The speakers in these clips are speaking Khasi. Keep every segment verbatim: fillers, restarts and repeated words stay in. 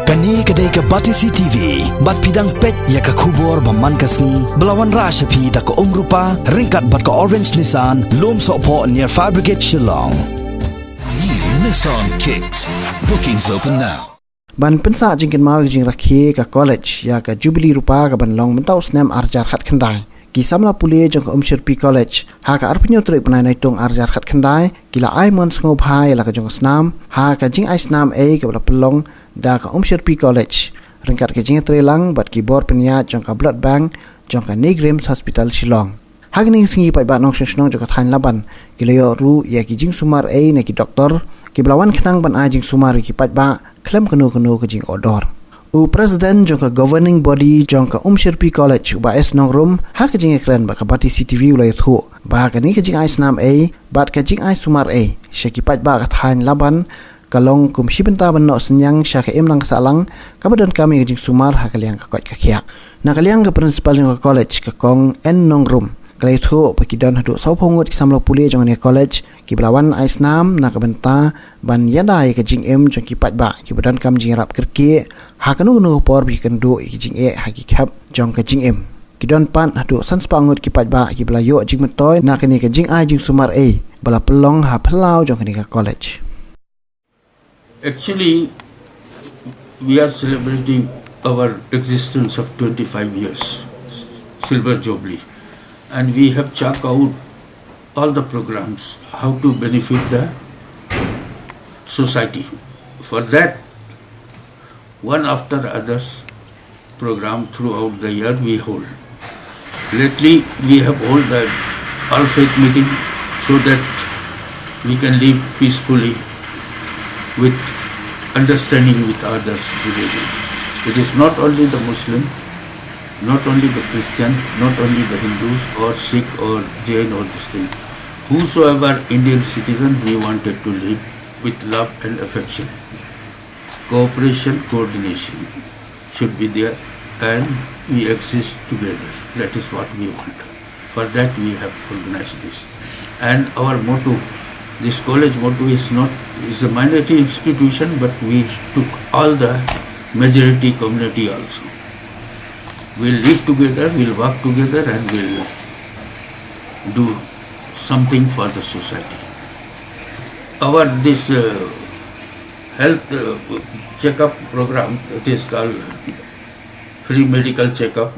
Kane ka dei ka Batesi T V, bad phi dang peit ïa ka khubor ba man ka sngi, ba la wanrah sha phi da ka Umrupa, ryngkat bad ka Orange Nissan, Lumsohphoh near Fire Brigade Shillong. New Nissan Kicks. Bookings open now. Ban pynsah jingkynmaw ïa ka jingrakhe ka college ïa ka Jubilee Rupa ka ban long mynta u snem ar hajar khatkhyndai, ki samla pule jong ka Umshyrpi College ha ka arphew hynñiew tarik bnai Naitung ar hajar khatkhyndai ki la ai mon sngewbha ïa la ka jong ka snam ha ka jingai snam ei kaba la pynlong da ka Umshyrpi College ryngkat ka jingïatreilang bad ki bor pynïaid jong ka Blood Bank jong ka NEIGRIHMS Hospital Shillong. Ha kane ka sngi ki paidbah nongshong shnong jong ka thaiñ Laban ki la ïoh ruh ïa ki jingsumar ei na ki doktor kiba la wan khnang ban ai jingsumar ïa ki paidbah khlem kano kano ka jingordor. U President jong ka Governing Body jong ka Umshyrpi College, u Bah S Nongrum, ha ka jingïakren bad ka Batesi T V u la ïathuh ba kane ka jingai snam ei bad ka jingai sumar ei sha ki paidbah ka thaiñ Laban ka long kum shi bynta ban noh synñiang sha ka imlang ka sahlang kaba donkam ïa ka jingsumar ha ka liang ka koit ka khiah. Na ka liang ka principal jong ka college, ka Kong N Nongrum, ka la ïathuh ba ki don haduh sawphew ngut ki samla pule jong kane ka college kiba la wan ai snam na ka bynta ban ïada ïa ka jingim jong ki paidbah kiba donkam jingïarap kyrkieh ha kano kano ka por ba ki kynduh ïa ka jingeh ha ki khep jong ka jingim. Ki don pat haduh san spah ngut ki paidbah kiba la ïoh jingmyntoi na kane ka jingai jingsumar ei ba la pynlong ha phyllaw jong kane ka college. Actually, we are celebrating our existence of twenty-five years, Silver Jubilee, and we have chalked out all the programs, how to benefit the society. For that, one after others, program throughout the year we hold. Lately, we have held the all faith meeting so that we can live peacefully with understanding with others religion. It is not only the Muslim, not only the Christian, not only the Hindus or Sikh or Jain or this thing. Whosoever Indian citizen, we wanted to live with love and affection. Cooperation, coordination should be there, and we exist together. That is what we want. For that, we have organized this. And our motto, this college motto is not, is a minority institution, but we took all the majority community also. We'll live together, we'll work together, and we'll do something for the society. Our this, uh, health, uh, checkup program, it is called free medical checkup.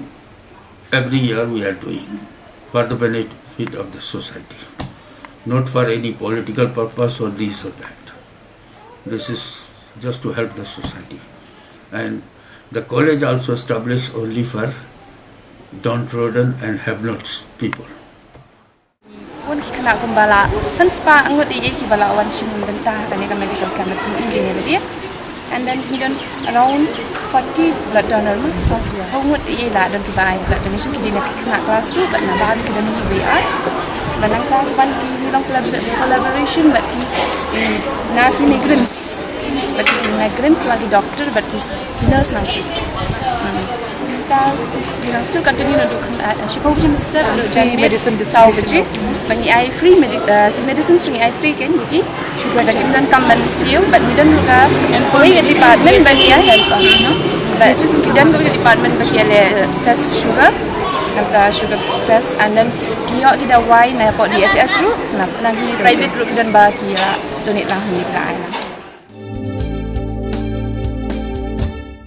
Every year we are doing for the benefit of the society, not for any political purpose or this or that. This is just to help the society. And the college also established only for downtrodden and have-nots people. Ki bun ki khynnah kumba la san spah ngut ïa kiba la wan shim bynta ha kane ka medical camp, kum i dei ne lade. And then ngi don around forty blood donor, ma, saw spah ngut ïa la don kiba ai blood donation, ki dei na ki khynnah klas ruh bad naba ki don hi bai ar. Bad nangta ban ki ngi long collab-, collaboration bad ki, i, na ki NEIGRIHMS. Bad ki NEIGRIHMS ki wan ki doctor bad ki nurse nang. Hmm. Ka, you know, still continue naduh, uh, shiphew baje mynstep naduh janmiet saw baje. Ba ngi ai free medi-, uh, ki medicines ngi ai free kein ïa ki. Ba kim donkam ban siew, ba ngi don ka wei ka department ba ki ai. Ba ki don ka wei ka department ba ki ai leh, uh, test sugar. Nangta sugar test, and then ki ïoh ki dawai na hapoh D H S ruh. Na, na ki private ruh ki don ba ki la donate lang, ki la ai lang.